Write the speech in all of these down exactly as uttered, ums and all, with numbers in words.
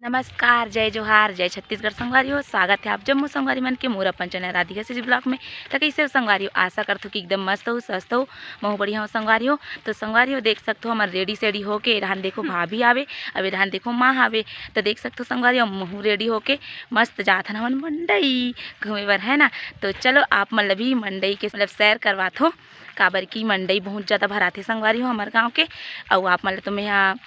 नमस्कार, जय जोहार, जय छत्तीसगढ़ संगवारी हो। स्वागत है आप जम्मो संगवारी मन के मोर अपन चैनल राधिका सीजी ब्लॉग में। त कइसे हो संगवारी हो? आशा करथो कि एकदम मस्त हो, स्वस्थ हो। महू बढ़िया हो संगवारी हो। तो संगवारी हो, देख सकथो हमर रेडी सेडी होके, ए डहान देखो भाभी आवे, अब ए डहान देखो माँ आवे। तो देख सकथो संगवारी हो, महू रेडी होके मस्त जाथन हमन मंडई घूमे बर, है ना। तो चलो आप मन ल भी मंडई के मतलब सैर करवाथो, काबर कि मंडई बहुत ज़्यादा भराथे संगवारी हो हमर गाँव के। अउ आप मन ल तो मैं यहाँ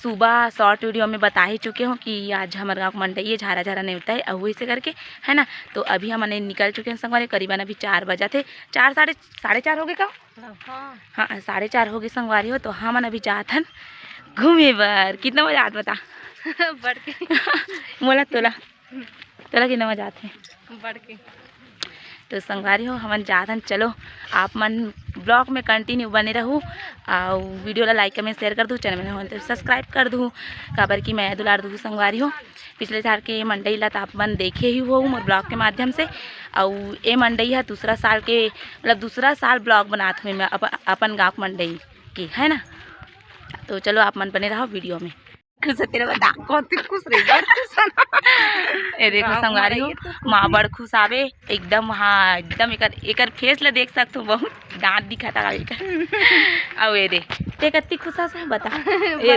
सुबह शॉर्ट वीडियो में बता ही चुके हूँ कि आज हमर गाँव के मंडई है, झारा झारा नेवता है, अउ वैसे करके, है ना। तो अभी हमन निकल चुके हैं संगवारी, करीबन अभी चार बजा थे, चार, साढ़े, साढ़े चार हो गए का? हाँ। हाँ, साढ़े चार हो गए संगवारी हो। तो हमन अभी जात हन घूमे बर। कितना बजा आत बता? बढ़ के। मोला तोला, तोला कितना बजा आत है? बढ़ के। तो संगवारी हो, हमन जात हन। चलो, आप मन ब्लॉग में कंटिन्यू बने रहू, अउ वीडियो ला लाइक, कमेंट, शेयर कर दू, चैनल में हो तो सब्सक्राइब कर दू, काबर कि मैं दुलार दू संगवारी हो। पिछले साल के मंडई ला त आप मन देखे ही हो मोर ब्लॉग के माध्यम से, अउ ए मंडई ह दूसरा साल के, मतलब दूसरा साल ब्लॉग बनात हुए मैं अपन, अपन गाँव के मंडई के, है ना। तो चलो, आप मन बने रहो वीडियो में। खुश है तेरा बता। कौन सी खुश रही, बड़ खुश है ना। ए देखो गाँव संगवारी हो, मंडई तो माँ बड़ खुश आवे एकदम। हाँ, एकदम एकर, एकर फेस ला देख सकथो, बहुत दांत दिखत आवे एकर। अउ ए दे, ते कत्ती खुश हस बता। ए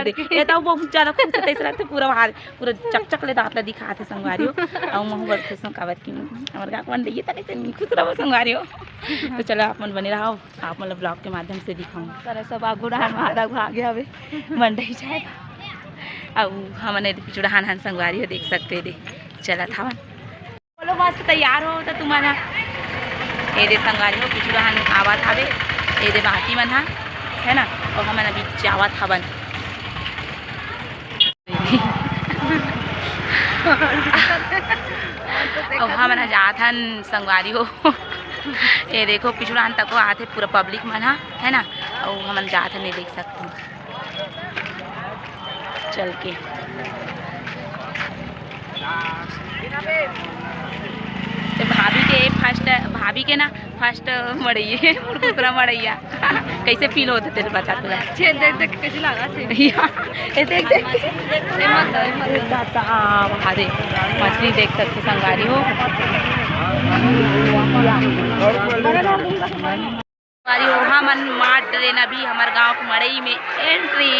दे, बढ़ के। ए तो बहुत ज्यादा खुश है, तैसे लगता पूरा हाथ, पूरा चकचक ले दांत ला दिखात है संगवारी हो। अउ महू बड़ खुश हूँ, काबर कि हमर गाँव के मंडई त कइसे नहीं खुश रहो संगवारी हो। तो चलो आप मन बने रहो, आप मन ल ब्लॉग के माध्यम से दिखाऊँ। सारा सब आगू डहान महादा घा गया हवे मंडई जाए। अउ हमन ए दे पिछू डहान हन संगवारी हो, देख सकते दे चलत हवन। बोलो मस्त तैयार हो तो तुमन ह। ए दे संगवारी हो, पिछू डहान आवत हवे, ए दे बाकी मन ह, है ना, अउ हमन अभी जावत हवन। अउ हमन ह जात हन संगवारी हो। ए देखो पिछू डहान तको आथे पूरा पब्लिक मन ह, है ना, अउ हमन जात हन, ए देख सकथो चल के। ते भाभी के फर्स्ट, भाभी के ना फर्स्ट मड़ई, दूसरा मड़ैया। कैसे फील होते तेरे बता तुला? छे देख देख के कैसे लगा छे? या, ए देख देख। ए मत दो, ए मत दो। बता, अरे मछली देख सकते संगवारी हो। संगवारी हो, हमन मार डरेन अभी हमर गांव के मड़ई में एंट्री।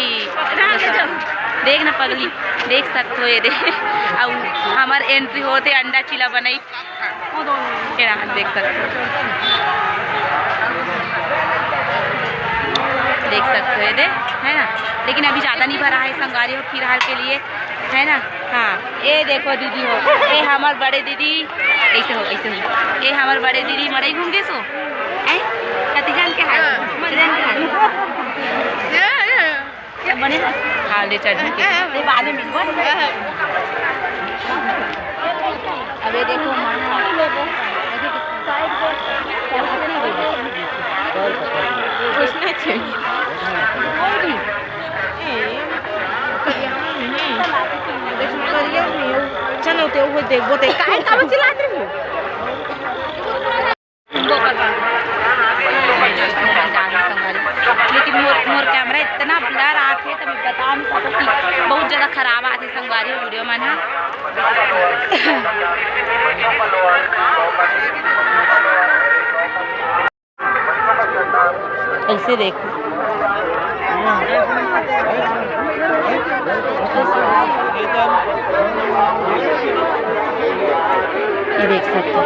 देख ना पगली, देख सकथो ए दे। अउ हमर एंट्री होते अंडा चीला बनई। ए रहा, देख सकथो, देख सकथो ए दे, है ना। लेकिन अभी ज्यादा नहीं भरा है संगवारी हो फिलहाल के लिए, है ना। हाँ, ए देखो दीदी हो, ए हमर बड़े दीदी, ऐसे हो, ऐसे हो। ए हमर बड़े दीदी मड़ई घूम के सो, ऐ कति जान के हाल, कति जान के हाल। बने ना? हाँ, ले चढ़ के। ये बाद में मिलबो। अबे देखो, माँ। कुछ नहीं चाहिए। चलो, ते वो देखबो, ते काहे का चिल्लात रही हो? लेकिन मोर, मोर कैमरा इतना ब्लर आथे, त मैं बता नहीं सकूँ कि बहुत ज़्यादा खराब आथे संगवारी वीडियो मन ह। ऐसे देखो। ये देख सकते हो।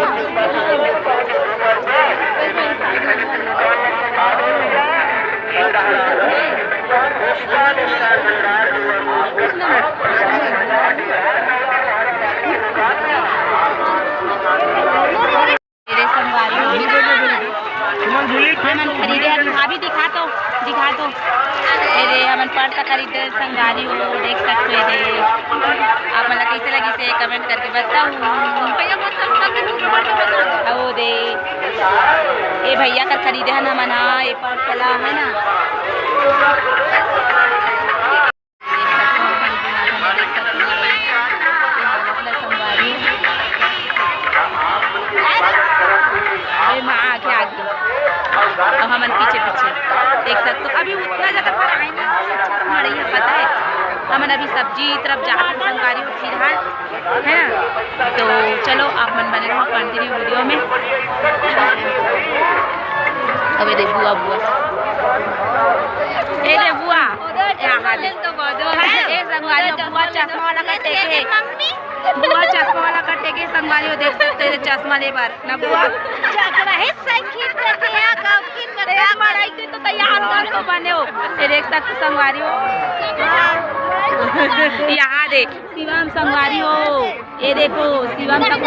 मेरे संगवारी हो। हमन खरीदे हन, भाभी दिखा तो, दिखा तो। मेरे हमन पर्स खरीदे संगवारी हो, देख सकते हो। ये आप मन ला कैसे लगिस कमेंट करके बताओ। अउ दे, ए भैया कर खरीदे हन हमन, हाँ, ए पर्स ला, है ना। देख सकते हो, हमन के माथा में देख सकते हो, ये हालत ला संगवारी। ये माँ आगे आगे, अउ हमन पीछे पीछे देख सकते हो। अभी उतना ज़्यादा पर आए नहीं, अच्छा से मड़ई है, पता है। हमन अभी सब्जी तरफ जात हन संगवारी, फिर है ना? तो चलो, आप मन बने रहो कंटिन्यू वीडियो में। अबे दे बुआ, बुआ। ए दे बुआ। यहाँ दे। ए संगवारी हो, बुआ चश्मा वाला कटे के। बुआ चश्मा वाला कटे के संगवारी हो, देख सकते हो, चश्मा ले बार। ना बुआ। चश्मा है, सही खींच करके यहाँ का खींच करके ए, यहाँ मड़ाई तो तैयार कर को बने हो। ए देख सकते संगवारी हो। यहाँ दे। शिवम संगवारी हो, ये देखो शिवम तक,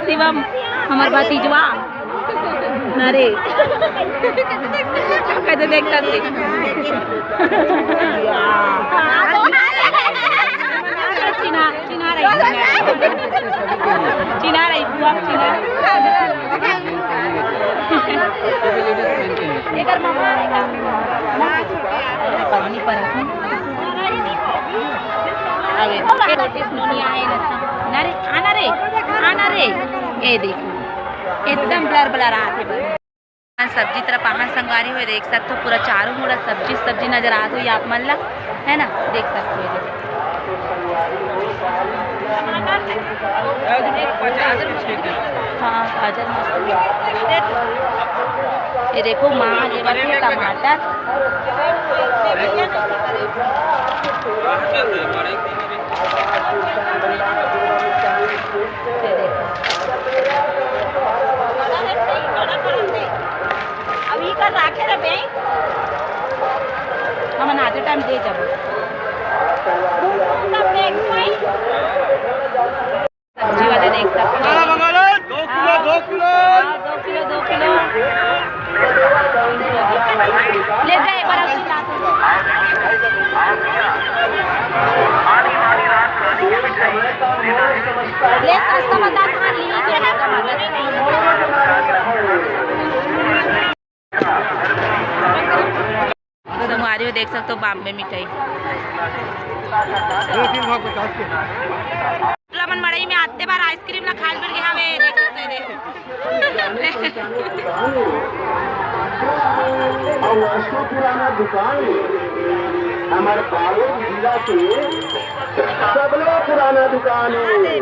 शिवम हमर भतीजवा। अरे कैसे देखता से चिन्हा, चिन्हा रही, चिन्हा रही, बुआ चिन्हा। एकर मामा आएगा। पानी पर। अबे, ए नोटिस नोनी आए न। ना रे, आना रे, आना रे। ए देखो, एकदम blur blur आथे बस। सब्जी तरफ आहन संगवारी हो, देख सकथो पूरा चारों मुड़ा सब्जी, सब्जी नजर आत होही आप मन ला, है ना? देख सकथो ये देखो। हाँ, गाजर मस्त हे। ये देखो, माँ लेवत हे टमाटर। ये देखो। अभी कर राखे रे बैंक। हमन आते टाइम दे जाबो। सब्जी वाले देख सकते हो। दो किलो, दो किलो। हाँ, दो किलो, दो किलो। ले जा, एक बार और चिल्ला दो। ले, सस्ता बता, कहाँ ली, सस्ता बता। संगवारी हो, देख सकते हो बॉम्बे मिठाई। दो तीन भाग पचास के। हमन मड़ई में आते बार आइसक्रीम ला खाए बर गे हवे, देख सकते हो, देख। अउ अशोक पुराना दुकान हे, हमर बालोद जिला के सबले पुराना दुकान हे,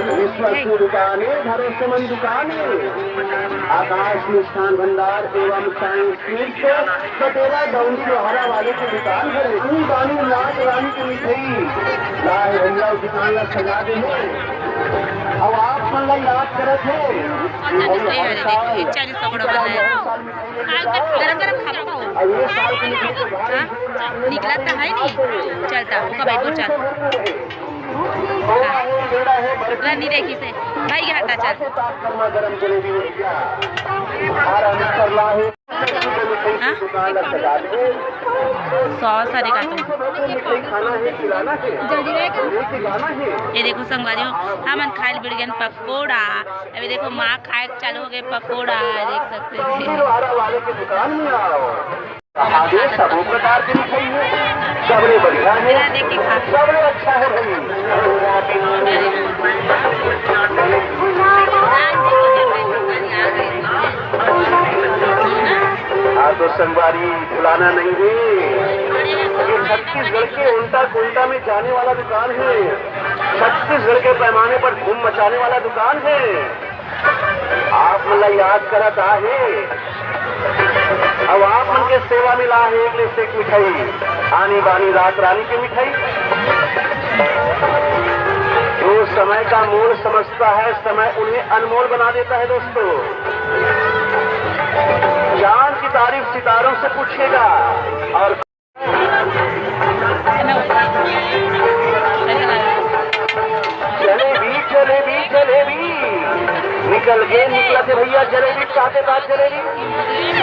विश्वसनीय दुकान हे, भरोसेमंद दुकान हे। आकाश मिष्ठान भंडार एवं सांस्कृतिक बटेरा डौंडी लोहारा वाले के दुकान हरे। रानी बानी रात रानी के मिठाई लाए भैया, दुकान ला सजा दे हे। अब आप मन ला याद करत हे। अच्छा, निकले हरे, देखो, ये चालीस पकौड़ा बना है। गरम गरम खा पाओ। हाँ? निकला तो है नहीं। चलता, ओका भाई को चल। हाँ। ला नहीं देखी से। भाई के हटा चल। हाँ? सॉस हरे का तो। ये देखो संगवारी हो, हमन खाए बर गेन पकौड़ा। अभी देखो माँ खाए चालू हो गए पकौड़ा, देख सकते हो। सबले बढ़िया हे, मेरा देख के खा। सबले अच्छा हे भाई। हाँ तो संगवारी भुलाना नहीं हे, ये छत्तीसगढ़ के ओंटा कोंटा में जाने वाला दुकान हे, छत्तीसगढ़ के पैमाने पर धूम मचाने वाला दुकान हे। आप मन ला याद करत आहे। अब आप मन के सेवा में ला हे एक ले एक मिठाई, आनी बानी रात रानी के मिठाई। जो समय का मोल समझता है, समय उन्हें अनमोल बना देता है दोस्तों। चांद की तारीफ सितारों से पूछेगा और जलेबी, जलेबी, जलेबी। निकल गे, निकला के भैया जलेबी, चाटे दार जलेबी,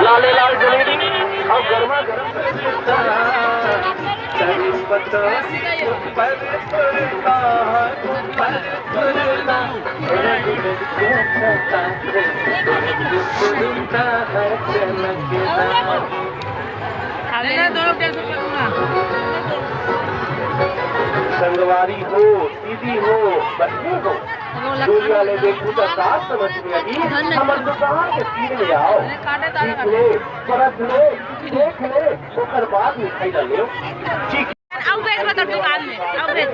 लाले लाल जलेबी अउ गरमा गरम। संगवारी हो, दीदी हो, बहिनी हो, दुनिया ले देखू त का समझ में आही, हमर दुकान के तीर में आओ, सीख ले, परख ले, देख ले, ओकर बाद मिठाई ला लेव। ठीक। अउ भेज मत दुकान में, अउ भेज।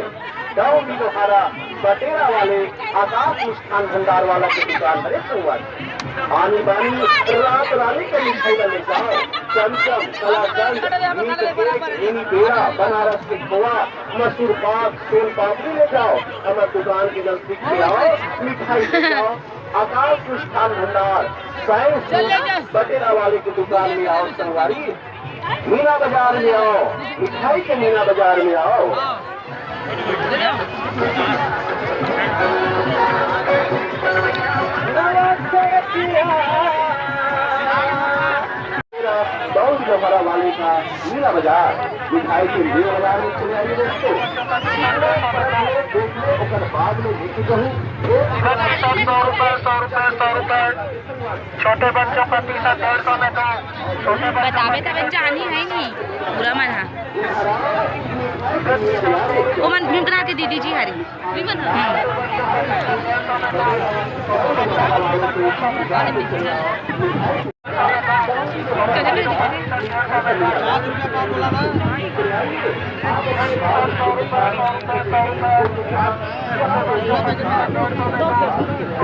जाओ मिलोहारा बटेरा वाले आकाश मिष्ठान भंडार वाला के दुकान हरे संगवारी। आनी बानी रात रानी के मिठाई ला ले जाओ। चमचम, कलाकंद, मीट केक, मिनी पेड़ा, बनारस के खोवा, मसूर पाक, सोन पापड़ी ले जाओ। हमर दुकान के नजदीक में आओ, मिठाई ले जाओ। आकाश मिष्ठान भंडार, साइंस बटेरा वाले की दुकान में आओ संगवारी। मीना बाजार में आओ, मिठाई के मीना बाजार में आओ। नमस्ते भैया। बाउंड जफरा वाले का मीना बाजार, मिठाई के मीना बाजार में चले आइए दोस्तों। देखिए, ओकर बाद में लेके कहूँ, एक इधर एक सौ, सौ रुपए, सौ रुपए, सौ रुपए। छोटे बच्चों का टी शर्ट डेढ़ सौ में दो। छोटे बच्चों का बतावे तबे जानी है नहीं पूरा मन हा। वो मन भीम करा के दीदी जी हरी। भीम करा।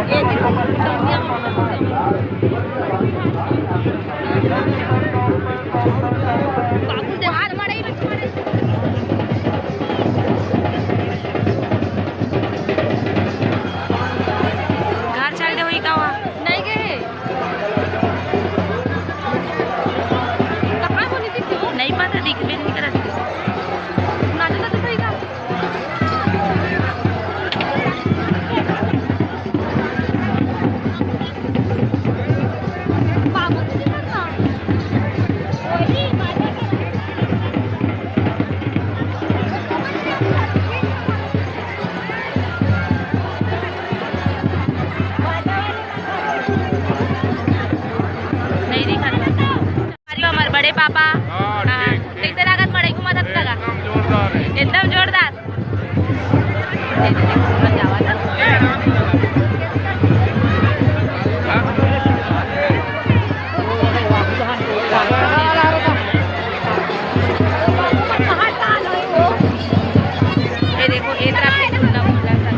हम्म। घर चल दे होई का हुआ? नहीं गए। कहाँ बोली थी क्यों? नहीं पता, दिख भी नहीं करत। नाचो, नाचो, सही था। बाबू जी का। नहीं दिखा। अरे, हमारे बड़े पापा। हाँ, हाँ, ठीक, ठीक। कैसे लागत मड़ई घूमत हत लगा? एकदम जोरदार है। एकदम जोरदार। ये देखो, ये तरफ से खुला खुला सा।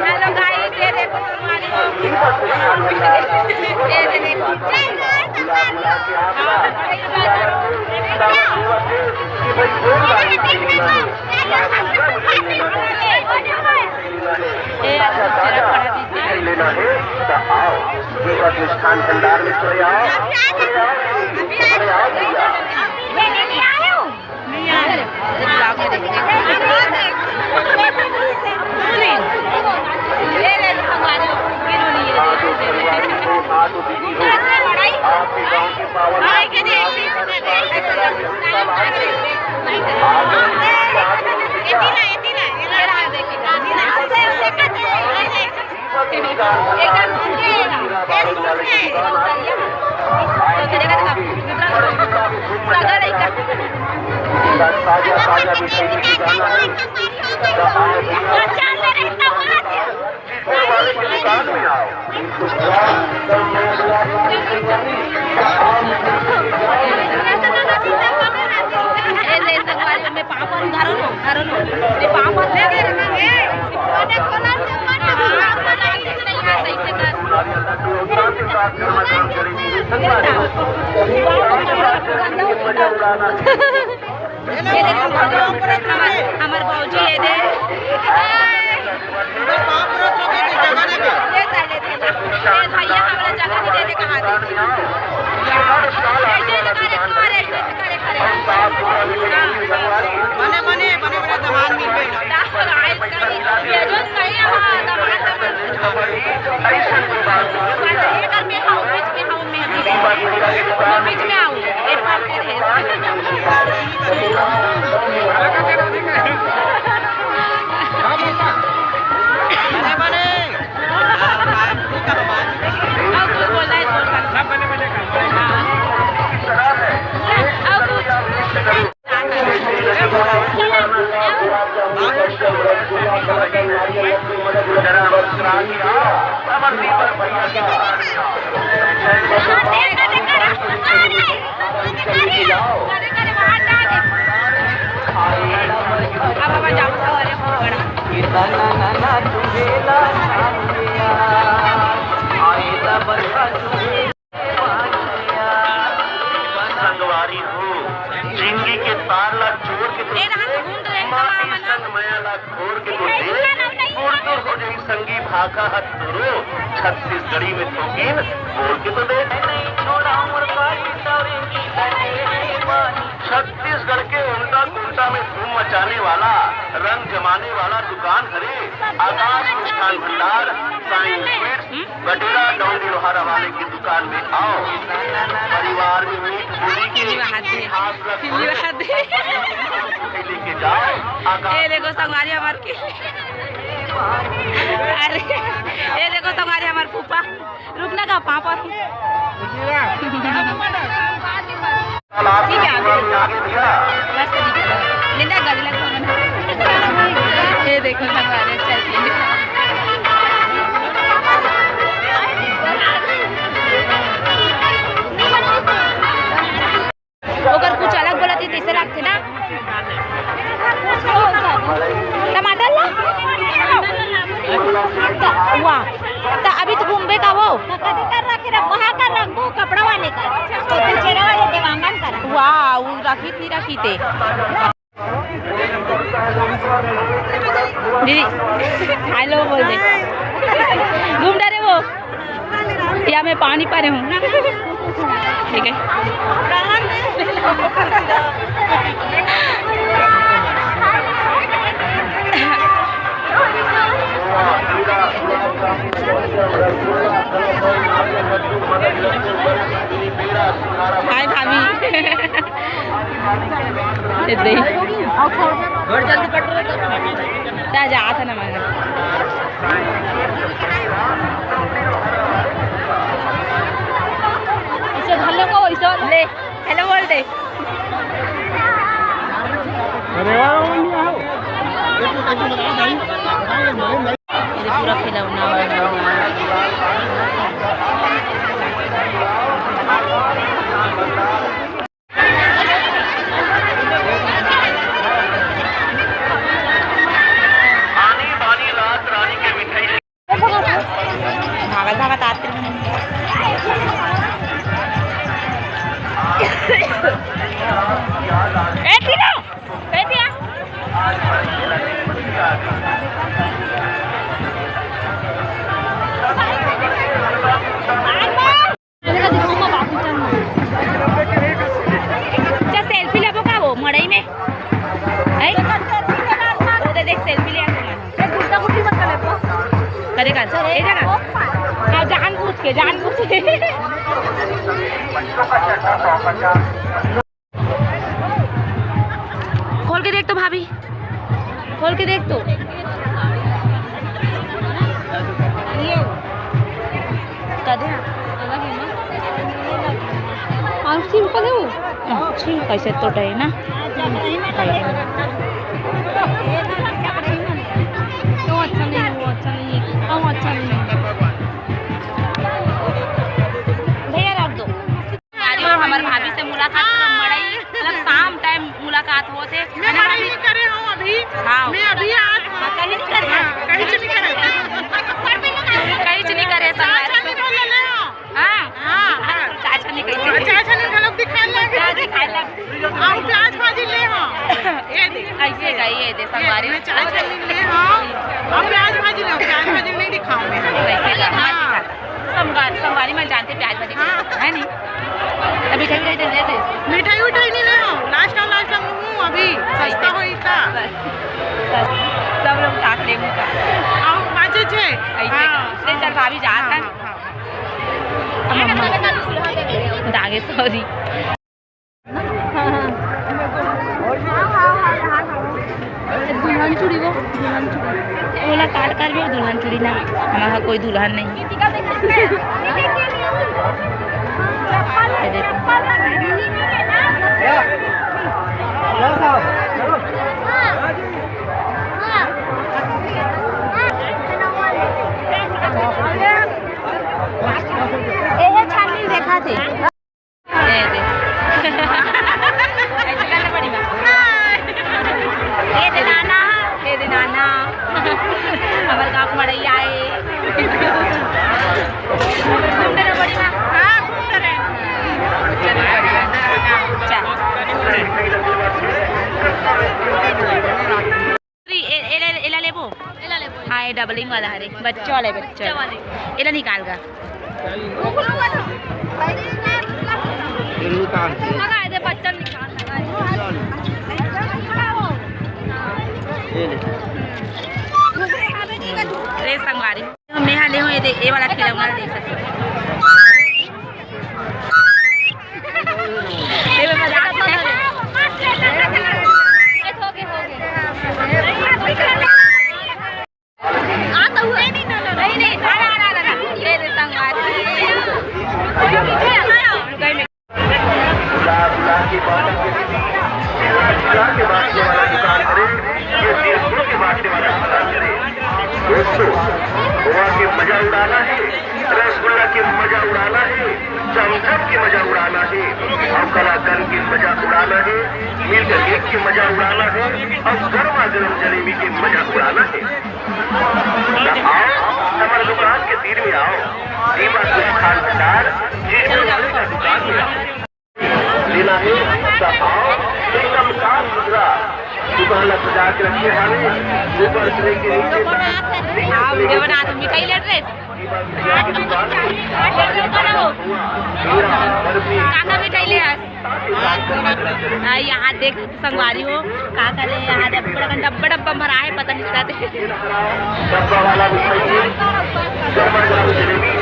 Hello guys, ये देखो तुम्हारी, ये देखो। एकदम सुन के ना, ए, सुन के, चौतरिया, चौतरिया का देखा, दूसरा का सगर है का? अच्छा, मेरे इतना बड़ा ए, ले, संगवारी, मैं पाँव पर उधारो लो, उधारो लो। मैं पाँव पर ले दे रहा है। सही से कर। ये देखो, हमार, हमार बाबूजी ये दे। ए भैया, हमरा जगह नहीं देते, कहाँ देते? ऐसे तो करे, करे, ऐसे तो करे, करे। हाँ। बने, बने, बने, बने दमान मिल गए। ये जो कहीं, हाँ, दमान, दमान। ये कर, मैं आऊँ, बीच में आऊँ, मैं अभी। मैं बीच में आऊँ, एक बार के रहे। बने, बने। अब कुछ बोलना है, बोल सकते हैं। अब कुछ। संगवारी हो, जिंदगी के तार ला जोड़ के तो ए, रहा तो घूम रहे हैं, कमा मना। मया ला छोड़ के तो दे, दूर दूर हो जाई संगी भाखा हत तोरो, छत्तीसगढ़ी में थोकिन बोल के तो दे। छत्तीसगढ़ के ओंटा कोंटा में धूम मचाने वाला, रंग जमाने वाला दुकान हरे आकाश मिष्ठान भंडार, साईं स्वीट्स, गटेरा डौंडी लोहारा वाले की दुकान में आओ, परिवार में मीठ बोली के मिली बात है। खास रस मिली बात है। लेके जाओ, आकाश ए देखो संगवारी हमार के। अरे, ए देखो संगवारी हमार फूफा। रुकना का पापा। ठीक है, आगे। बस, ठीक है। ले ले, गाड़ी लगा बना। ये देखो, संगवारी, अच्छा है। ओकर कुछ अलग बोलत ही, तैसे लागथे ना। टमाटर ला? त-, वाह। त अभी तो घूमबे का वो? त कथी कर रखे रख, वहाँ कर रख, वो कपड़ा वाले का। तो चेहरा वाले देवांगन कर। वाह, वो रखी थी, रखी थे। दीदी, हेलो बोल दे। घूम डरे वो। या मैं पानी पा रहे हूँ। ठीक है। हाय भाभी। दे दे। जा, जा, आता ना मैं। ऐसे धर ले को, ऐसे ले। हेलो बोल दे। अरे वाह, वो नहीं आओ। ये पूरा खिलौना वाला हुआ। भागत भागत आते हैं। ए, टीना! ए, टीना! अच्छा, सेल्फी लेबो का वो मड़ई में? है? वो दे देख, सेल्फी ले आ तू। करे का? ए जगह। हाँ, जान पूछ के, जान पूछ के। खोल के देख तो भाभी, खोल के देख तो। ये ऐसे तो है ना। तो अच्छा नहीं है, वो अच्छा नहीं है, वो अच्छा नहीं है। भैया रख दो। अरे, और हमारे भाभी से मुलाकात, मतलब, मड़ई, मतलब, शाम टाइम मुलाकात होत हे, मैं है ना मड़ई भाभी? नहीं करे हूँ अभी। हाँ। मैं अभी आज हाँ, कहीं नहीं करे। हाँ, कहीं से नहीं करे। कहीं से नहीं करे, चाय संगवारी। छानी बोल ले हो। हाँ। हाँ, हाँ। चाय छानी कैसे? चाय छानी हम लोग दिखाए लगे। हाँ, दिखाए लगे। आओ, प्याज भाजी ले हो। ये दे। ऐसे का, ये दे, संगवारी। मैं चाय छानी ले हो। अब प्याज भाजी ले हो, प्याज भाजी नहीं दिखाऊँ मैं। कैसे का? हाँ। संगवारी, संगवारी में जानते प्याज भाजी हाँ। है नहीं? अभी मिठाई उठाई दे दे। मिठाई उठाई नहीं ले हो, लास्ट टाइम, लास्ट टाइम हूँ अभी, सस्ता होई ता। सब लोग काट ले मुका। आओ, बाजे छे। ऐसे हाँ। ले चल भाभी, जात हाँ, है। हाँ, हाँ, हाँ। अब मम्मा। दागे, सॉरी। दुल्हन चूड़ी वो, दुल्हन चूड़ी। ओला काट कर भी दुल्हन चूड़ी ना, हमारा कोई दुल्हन नहीं। ये देखो। एहे छानी देखा थे। दे दे। ऐसे करना पड़ी ना। ये दे नाना, ये दे नाना। हमारे गाँव को मड़ैया आए। घूमते रहो बड़ी माँ। हाँ, घूमते रहे। चल। ए-, एला, एला लेबो? एला लेबो। हाँ, ये डबलिंग वाला हरे, बच्चा वाला है, बच्चा। बच्चा वाले। एला निकाल गा। लगा दे, बच्चा निकाल लगा। ये ले। रे संगवारी, मैं हा ले हूँ, ये दे, ये वाला खिलौना देख सकते हो। दोस्तों, गोवा के मजा उड़ाना है, रसगुल्ला के मजा उड़ाना है, चमचम के मजा उड़ाना है, और कलाकंद के मजा उड़ाना है, मिल्क केक के मजा उड़ाना है, और गर्मा गर्म जलेबी के मजा उड़ाना है। तो आओ, हमारे दुकान के तीर में आओ, दीपा गुरु खान भंडार, जीतू वाले का दुकान में आओ। लेना है तो आओ, एकदम साफ सुथरा। दुकान ला सजा के रखे हवे, ऊपर से लेके नीचे तक। हाँ, वीडियो बना, तो मिठाई ले रहे। काका मिठाई ले आज। आ, यहाँ देख संगवारी हो, का करे, यहाँ डब्बा, डब्बा, डब्बा भरा है, पता नहीं चलता। डब्बा वाला मिठाई, गरमा गरम जलेबी।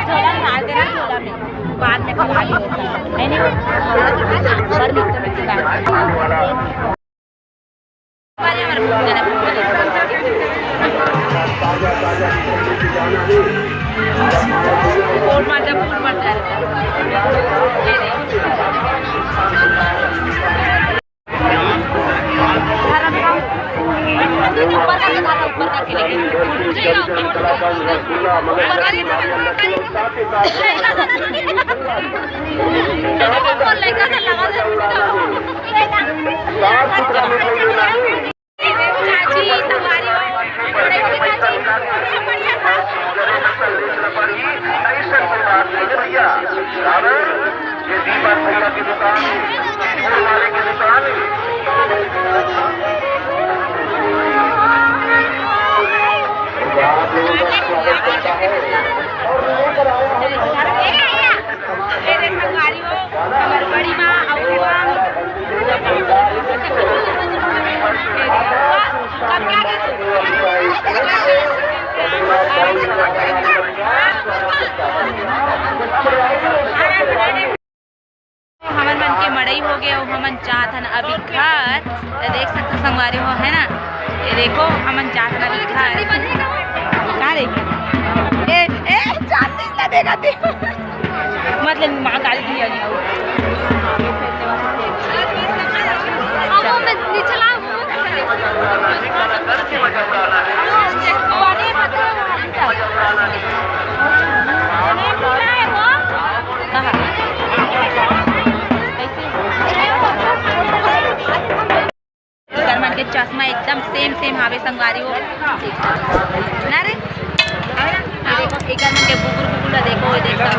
झोला में डाल देना, झोला में। बाद में खा लियो, है नहीं? गर्मी तो नहीं। फोन मारता, फोन मारता है। ऊपर करके था, ऊपर करके, लेकिन ऊपर करके था। फोन लेकर लगा दे। चाची, संगवारी हो, बढ़िया सा। ऐसा कोई बात नहीं है भैया। कारण ये दीपक भैया की दुकान है, चीजपुर वाले की दुकान है। आप लोगों का स्वागत करता है और लेकर आया है। ए रे संगवारी हो, हमर बड़ी माँ अउ दीवान। कब क्या कहते? हमन मन के मड़ई हो गए, अउ हमन जात हन अभी घर। त देख सकते संगवारी हो, है ना, ये देखो, हमन जात हन अभी घर। का रे? ए, ए, चार दिन लगेगा दे। मतलब माँ गाली दी है। अब मैं निचला हूँ। कहाँ? एकर मन के चश्मा एकदम सेम सेम हावे संगवारी हो। ना रे? ये देखो, एकर मन के बुगुर बुगुर ला देखो, ये देखो।